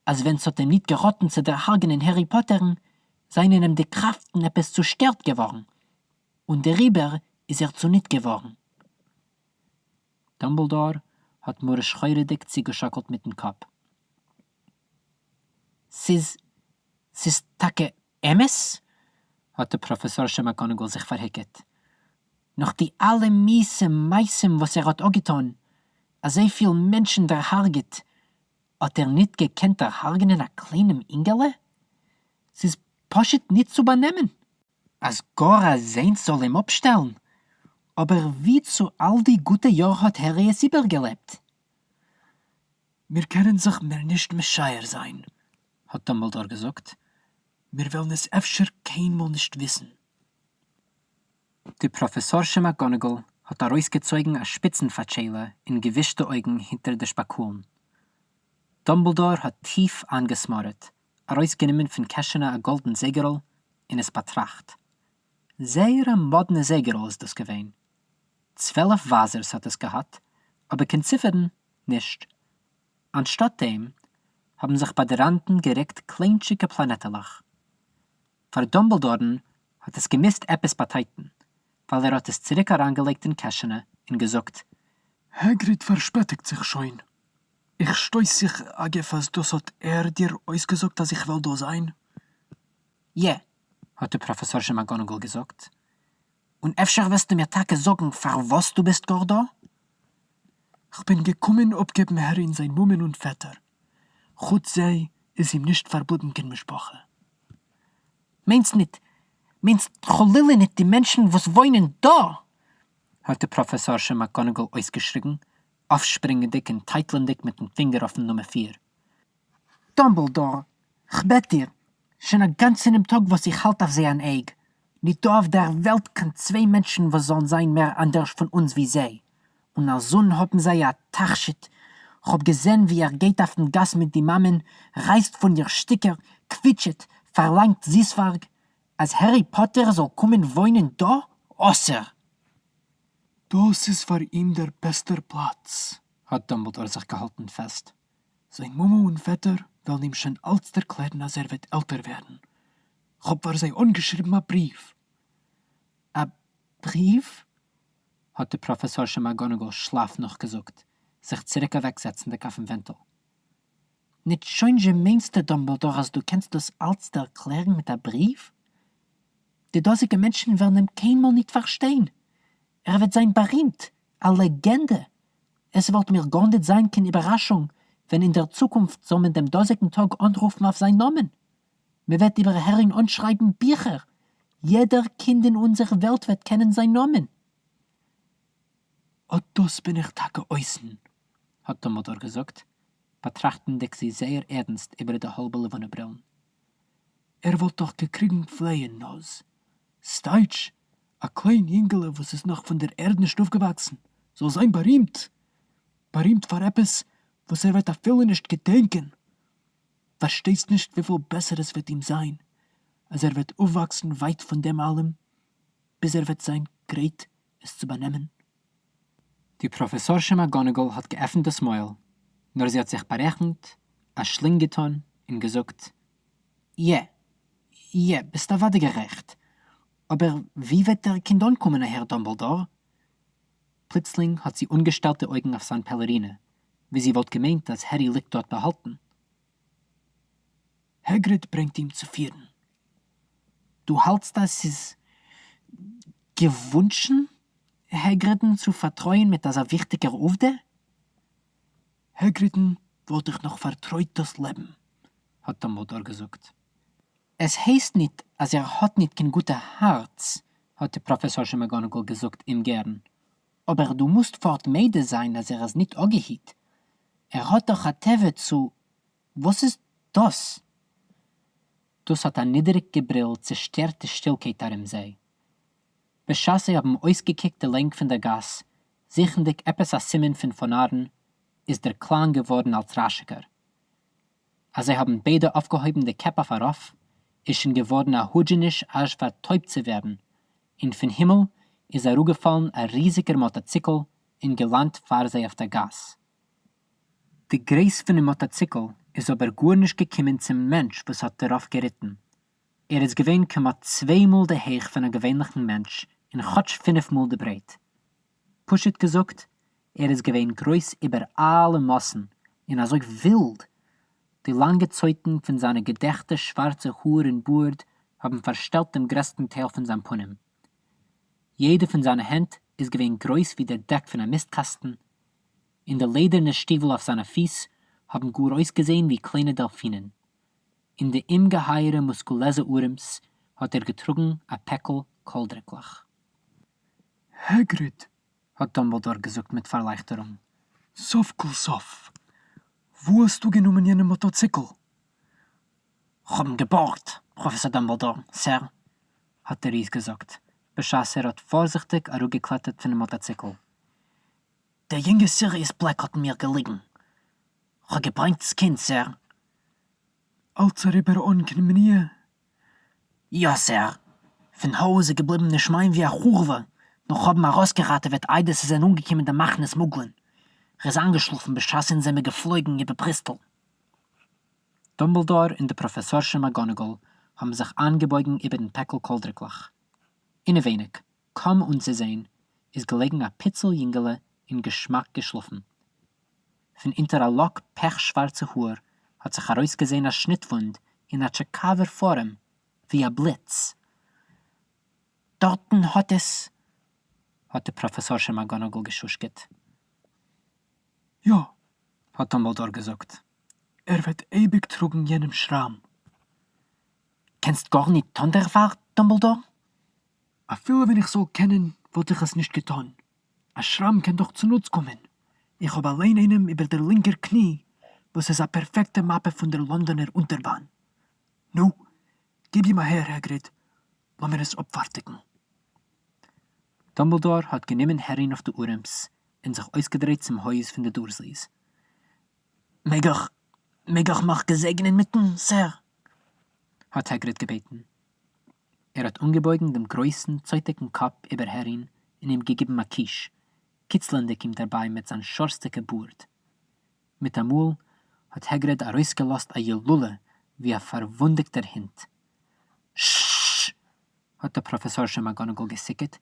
אז ווען ס'האט אים ניט געראטן צו דערהרגענען הערי פאטערן, זיינען אים די קראפטן עפעס צושטערט געווארן, און דעריבער איז ער צוניט געווארן. דאמבלדאר האט מרה-שחורה'דיג צוגעשאקלט מיטן קאפ. ס'איז. ס'איז טאקע אמת? האט די פראפעסארשע מאקגאנאגאל זיך פארהיקעט. נאך די אלע מיאוסע מעשים וואס ער האט אפגעטאן, אזויפיל מענטשן דערהרגעט, האט ער ניט געקענט דערהרגענען א קליינעם אינגעלע? ס'איז פשוט ניט צו באנעמען! אז גאר אזיינס זאל אים אפשטעלן? אבער ווי צו אל די גוטע יאר האט הערי עס איבערגעלעבט? מיר קענען זיך מער נישט משער זיין, האט דאמבלדאר געזאגט, מיר וועלן עס אפשר קיינמאל נישט וויסן. די פראפעסארשע מאקגאנאגאל האט ארויסגעצויגן א שפיצן פאטשיילע און געווישט די אויגן הינטער די שפאקולן. דאמבלדאר האט טיף איינגעסמארעט, ארויסגענומען פון קעשענע א גאלדן זייגערל און עס באטראכט. זייער א מאדנע זייגערל איז דאס געווען. 12 ווייזערס האט עס געהאט, אבער קיין ציפערן נישט. אנשטאט דעם האבן זיך ביי די ראנדן גערוקט קליינטשיקע פלאנעטעלעך. פאר דאמבלדארן האט עס געמוזט עפעס באטייטן, ווייל ער האט עס צוריק אריינגעלייגט אין קעשענע און געזאגט. העגריד פארשפעטיגט זיך שוין. איך שטויס זיך אגב אז דאס האט ער דיר אויסגעזאגט אז איך וועל דא זיין. יע, האט די פראפעסארשע מאקגאנאגאל געזאגט, און אפשר וועסטו מיר טאקע זאגן פארוואס דו ביסט גאר דא? כ'בין געקומען אפגעבן הערי'ן זיין מומען און פעטער. חוץ זיי איז אים נישט פארבליבן קיין משפחה. מיינסט ניט, מיינסט חלילה ניט די מענטשן וואס וואוינען דא! האט די פראפעסארשע מאקגאנאגאל אויסגעשריגן, אויפשפרינגענדיג און טייטלענדיג מיטן פינגער אויפן נומער פיר. דאמבלדאר, כ'בעט דיר, שוין א גאנצענעם טאג וואס איך האלט אויף זיי אן אייג, ניטא אויף דער וועלט קיין צוויי מענטשן וואס זאלן זיין מער אנדערש פון אונז ווי זיי, און א זון האבן זיי א תכשיט. כ'האב געזען ווי ער גייט אויפן גאס מיט די מאמען, רייסט פון איר שטיקער, קוויטשעט, פארלאנגט זיסווארג. אז הערי פאטער זאל קומען וואוינען דא? אסור! דאס איז פאר אים דער בעסטער פלאץ. האט דאמבלדאר זיך געהאלטן פעסט. זיין מומע און פעטער וועלן אים שוין אלץ דערקלערן אז ער וועט עלטער ווערן. כ'האב פאר זיי אנגעשריבן א בריוו. א בריוו? האט די פראפעסארשע מאקגאנאגאל שלאף נאכגעזאגט, זיך צוריק אוועקזעצנדיג אויפן ווענטל. ניט שוין זשע מיינסטו, דאמבלדאר, אז דו קענסט דאס אלץ דערקלערן מיט א בריוו? די דאזיגע מענטשן וועלן אים קיינמאל ניט פארשטיין. ער וועט זיין בארימט, א לעגענדע. עס וואלט מיר גארניט זיין קיין איבערראשונג, ווען אין דער צוקונפט זאל מען דעם דאזיגן טאג אנרופן אויף זיין נאמען. מען וועט איבער הערין אנשרייבן ביכער, יעדער קינד אין אונזער וועלט וועט קענען זיין נאמען. אט דאס בין איך טאקע אויסן, האט דאמבלדאר געזאגט, באטראכטנדיג זי זייער ערנסט איבער די האלבע לבנה ברילן. ער וואלט דאך געקריגן פלעי אין נאז. סטייטש, א קליין יונגעלע וואס איז נאך פון דער ערד נישט אויפגעוואקסן, זאל זיין בארימט! בארימט פאר עפעס וואס ער וועט אפילו נישט געדענקען! פארשטייסט נישט וויפיל בעסער עס וועט אים זיין אז ער וועט אויפוואקסן ווייט פון דעם אלעם ביז ער וועט זיין גרייט עס צו באנעמען? די פראפעסארשע מאקגאנאגאל האט געעפנט דאס מויל, נאר זי האט זיך בארעכנט, א שלינג געטאן און געזאגט, יע, יע, ביסט אוודאי גערעכט, אבער ווי וועט דער קינד אנקומען אהער דאמבלדאר? פלוצלינג האט זי אנגעשטעלט די אויגן אויף זיין פעלערינע, ווי זי וואלט געמיינט אז הערי ליגט דארט באהאלטן. העגריד ברענגט אים צו פירן. דו האלטסט אז ס'איז געוואונטשן העגרידן צו פארטרויען מיט אזא וויכטיגער עובדה? העגרידן וואלט איך נאך פארטרויט דאס לעבן. האט דאמבלדאר געזאגט. עס הייסט ניט אז ער האט ניט קיין גוטע הארץ, האט די פראפעסארשע מאקגאנאגאל געזאגט אומגערן, אבער דו מוזט פארט מודה זיין אז ער איז ניט אפגעהיט. ער האט דאך א טבע צו וואס איז דאס? דאס האט א נידעריק געבריל צעשטערט די שטילקייט ארום זיי. בשעת זיי האבן אויסגעקוקט די לענג פון דער גאס, זוכנדיק עפעס א סימן פון פאנארן, איז דער קלאנג געווארן אלץ רעשיקער. אז זיי האבן ביידע אויפגעהויבן די קעפ אויף ארויף, איז שוין געווארן א הודזשעניש אזש פאר טויב צו ווערן, און פון הימל איז אראפגעפאלן א ריזיגער מאטאציקל און געלאנדט פאר זיי אויף דער גאס. די גרייס פונעם מאטאציקל איז אבער גארנישט געקומען צום מענטש וואס האט דערויף געריטן. ער איז געווען כמעט צוויי מאל די הייך פון א געווענליכן מענטש און כאטש פינף מאל די ברייט. פשוט געזאגט, ער איז געווען גרויס איבער אלע מאסן און אזוי ווילד! די לאנגע צויטן פון זיינע געדעכטע שווארצע האר און בארד האבן פארשטעלט דעם גרעסטן טייל פון זיין פנים. יעדע פון זיינע הענט איז געווען גרויס ווי דער דעק פון א מיסטקאסטן, און די לעדערנע שטיוול אויף זיינע פיס האבן גאר אויסגעזען ווי קליינע דעלפינען. אין די אומגעהייערע מוסקולעזע ארעמס האט ער געטראגן א פעקל קאלדריקלעך. העגריד! האט דאמבלדאר געזאגט מיט פארלייכטערונג. סוף כל סוף, וואו האסטו גענומען יענעם מאטאציקל? כ'האב אים געבארגט, פראפעסאר דאמבלדאר, סער, האט דער ריז געזאגט, בשעת ער האט פארזיכטיג אראפגעקלעטערט פונעם מאטאציקל. דער יונגער סיריוס בלעק האט אין מיר געליגן. כ'האב געברענגט ס'קינד, סער. אלץ אריבער אן קיין מניעה? יא סער, פון הויז איז געבליבן נישט מער ווי א חורבה, נאר כ'האב אים ארויסגעראטעוועט איידער ס'זענען אנגעקומען די מחנות מוגלען. ר'איז איינגעשלאפן בשעת אונז זעמיר געפלויגן איבער בריסטאל. דאמבלדאר און די פראפעסארשע מאקגאנאגאל האבן זיך איינגעבויגן איבערן פעקל קאלדריקלעך. אינעווייניג, קוים אנצוזען, איז געלעגן א פיצל יונגעלע און געשמאק געשלאפן. פון אונטער א לאק פעך-שווארצע האר האט זיך ארויסגעזען א שניט-וואונד אין א טשיקאווער פארעם, ווי א בליץ. דארטן האט עס. האט די פראפעסארשע מאקגאנאגאל געשושקעט. יא. האט דאמבלדאר געזאגט. ער וועט אייביג טראגן יענעם שראם. קענסט גארניט טאן דערפאר, דאמבלדאר? אפילו ווען איך זאל קענען וואלט איך עס נישט געטאן. א שראם קען דאך צונוץ קומען. איך האב אליין איינעם איבער דער לינקער קני וואס איז א פערפעקטע מאפע פון דער לאנדאנער אונטערבאן. נו, גיב אים אהער, העגריד, לאמיר עס אפפארטיגן. דאמבלדאר האט גענומען הערין אויף די ארעמס און זיך אויסגעדרייט צום הויז פון די דורסליס. מעג איך, מעג איך מיך געזעגענען מיט אים, סער? האט העגריד געבעטן. ער האט אנגעבויגן דעם גרויסן, צויטיקן קאפ איבער הערין און אים געגעבן א קיש, קיצלענדיק אים דערביי מיט זיין שארסטיקע בארד. מיט א מאל האט העגריד ארויסגעלאזט א יללה ווי א פארוואונדיקטער הונט. ששש! האט די פראפעסארשע מאקגאנאגאל געסיקעט,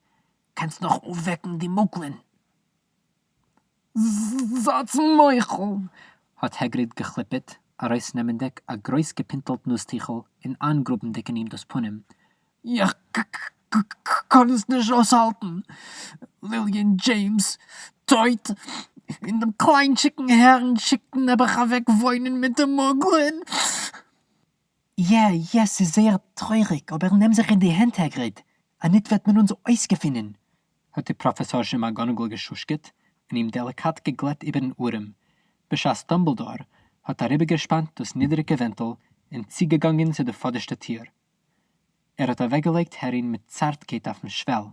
קענסט נאך אויפוועקן די מוגלען! זײַטס מוחל! האָט העגריד געכליפּעט, אַרויסנעמענדיק אַ גרויס געפּינטלט נאָזטיכל און אײַנגראָבנדיק אין אים דאָס פּנים. איך ק-ק-קאָן עס נישט אויסהאַלטן! לילי און דזשיימס טויט, און דעם קליינטשיקן הערן שיקט נעבעך אַוועק וואוינען מיט די מוגלען! יע, יע, ס'איז זייער טרויעריק, אָבער נעם זיך אין די הענט, העגריד, אַניט וועט מען אונדז אויסגעפינען! האָט די פּראָפֿעסאָרשע מאַקגאָנאַגל געשושקעט און אים דעליקאַט געגלעט איבערן אָרעם, בשעת דאָמבלדאָר האָט אַריבערגעשפּאַנט דאָס נידעריקע ווענטל און צוגעגאַנגען צו דער פֿאָדערשטער טיר. ער האָט אַוועקגעלייגט הערין מיט צאַרטקייט אויפֿן שוועל,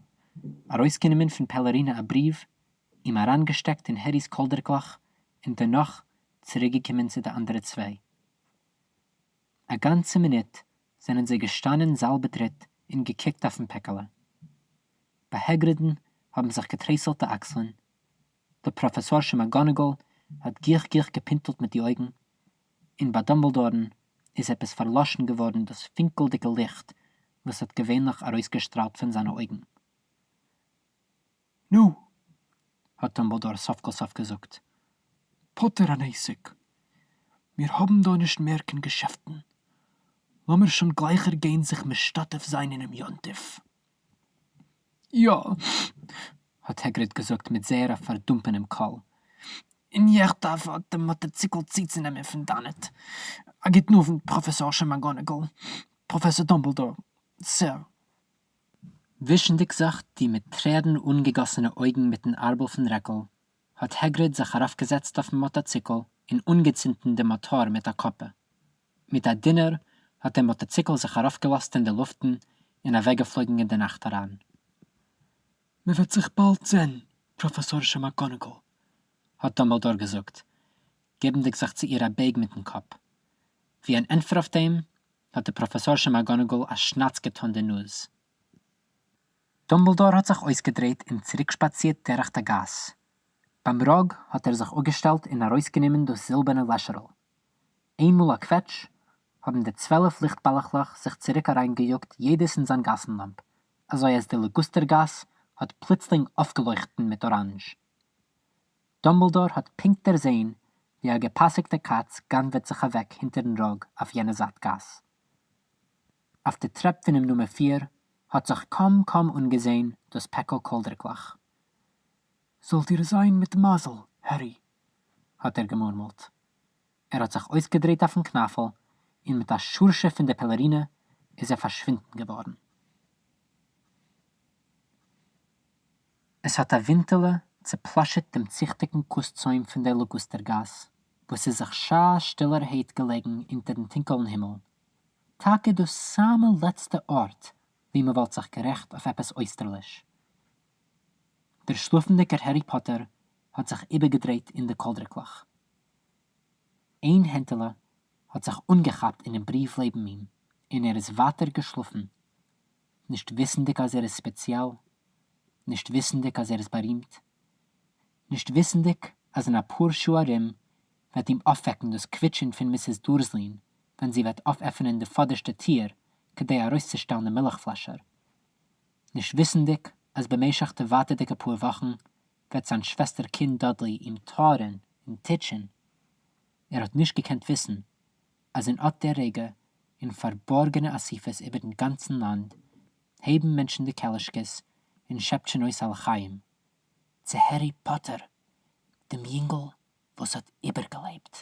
אַרויסגענומען פֿון פּעלערינע אַ בריוו, אים אַרײַנגעשטעקט אין העריס קאָלדערקלעך און דערנאָך צוריקגעקומען צו די אַנדערע צוויי. אַ גאַנצע מינוט זענען זיי געשטאַנען זאַלבעדריט און געקוקט אויפֿן פּעקעלע. בײַ העגרידן האָבן זיך געטרייסלט די אַקסלען. די פּראָפֿעסאָרשע מאַקגאָנאַגל האָט גיך-גיך געפּינטלט מיט די אויגן, און בײַ דאָמבלדאָרן איז עפּעס פֿאַרלאָשן געוואָרן דאָס פֿינקלדיקע ליכט, וואָס האָט געווענלעך אַרויסגעשטראַלט פֿון זײַנע אויגן. נו! האָט דאָמבלדאָר סוף-כּל-סוף געזאָגט. פּטור אַן עסק! מיר האָבן דאָ נישט מער קיין געשעפֿטן. לאָמיר שוין גלײַכער גיין זיך משתּתף זײַן אינעם יום-טובֿ. יאָ! האָט העגריד געזאָגט מיט זייער אַ פֿאַרדומפּענעם קול. און יעך דאַרף אָט דעם מאָטאָציקל צוצונעמען פֿון דאַנעט. אַ גוטן אָוונט, פּראָפֿעסאָרשע מאַקגאָנאַגל, פּראָפֿעסאָר דאָמבלדאָר, סער. ווישנדיק זיך די מיט טרערן אָנגעגאָסענע אויגן מיטן אַרבל פֿון רעקל, האָט העגריד זיך אַרויפֿגעזעצט אויפֿן מאָטאָציקל און אָנגעצונדן דעם מאָטאָר מיט אַ קאָפּע. מיט אַ דונער האָט דער מאָטאָציקל זיך אַרויפֿגעלאָזט אין דער לופֿטן און אַוועקגעפֿלויגן אין דער נאַכט אַרײַן. מע וועט זיך באַלד זען, פּראָפֿעסאָרשע מאַקגאָנאַגל, האָט דאָמבלדאָר געזאָגט, געבנדיק זיך צו איר אַ בייג מיטן קאָפּ. ווי אַן ענטפֿער אויף דעם, האָט די פּראָפֿעסאָרשע מאַקגאָנאַגל אַ שנאַץ געטאָן די נאָז. דאָמבלדאָר האָט זיך אויסגעדרייט און צוריקשפּאַצירט דורך דער גאַס. ביים ראָג האָט ער זיך אָפּגעשטעלט און אַרויסגענומען דאָס זילבערנע לעשערל. איינמאָל אַ קוועטש, האָבן די 12 ליכט-באַלעכלעך זיך צוריק אַריינגעיאָגט יעדעס אין זיין גאַסן-לאָמפּ, אַזוי אַז די ליגוסטער-גאַס האָט פּלוצלינג אויפֿגעלויכטן מיט אָראַנזש. דאָמבלדאָר האָט פּונקט דערזען, ווי אַ געפּאַסיקטע קאַץ גנבֿעט זיך אַוועק הינטערן ראָג אויף יענער זײַט גאַס. אויף די טרעפּ פֿונעם נומער פֿיר האָט זיך קוים-קוים אָנגעזען דאָס פּעקל קאָלדריקלעך. זאָלט איר זײַן מיט מזל, הערי! האָט ער געמורמלט. ער האָט זיך אויסגעדרייט אויפֿן קנאַפֿל און מיט אַ שורשע פֿון דער פּעלערינע איז ער פֿאַרשווינדן געוואָרן. עס האָט אַ ווינטעלע צעפּלאָשעט דעם ציכטיקן קוסט-צוים פֿון דער ליגוסטער-גאַס, וואָס איז זיך שאַ-שטילערהייט געלעגן אונטערן טונקעלן הימל, טאַקע דאָס סאַמע לעצטע אָרט, וווּ מע וואָלט זיך גערעכט אויף עפּעס אויסטערליש. דער שלאָפֿנדיקער הערי פּאָטער האָט זיך איבערגעדרייט אין די קאָלדריקלעך. איין הענטעלע האָט זיך אָנגעכאַפּט אינעם בריוו לעבן אים, און ער איז ווײַטער געשלאָפֿן, נישט וויסנדיק אַז ער איז ספּעציעל, נישט וויסנדיק אַז ער איז באַרימט, נישט וויסנדיק אַז אין אַ פּאָר שעה אַרום וועט אים אויפוועקן דאָס קוויטשען פון מיסיס דורסלין ווען זי וועט אויפעפענען די פאָדערשטע טיר כדי אַרויסצושטעלן די מילך-פלעשער, נישט וויסנדיק אַז במשך די ווייטערדיקע פּאָר וואָכן וועט זיין שוועסטער-קינד דאָדלי אים טאָרען און טיטשען. ער האָט נישט געקענט וויסן אַז אין אָט דער רגע, אין פאַרבאָרגענע אסיפות איבערן גאַנצן לאַנד, הייבן מענטשן די קעלישקעס און שעפּטשען אויס א לחיים צו הערי פּאָטער, דעם יונגל וואָס האָט איבערגעלעבט.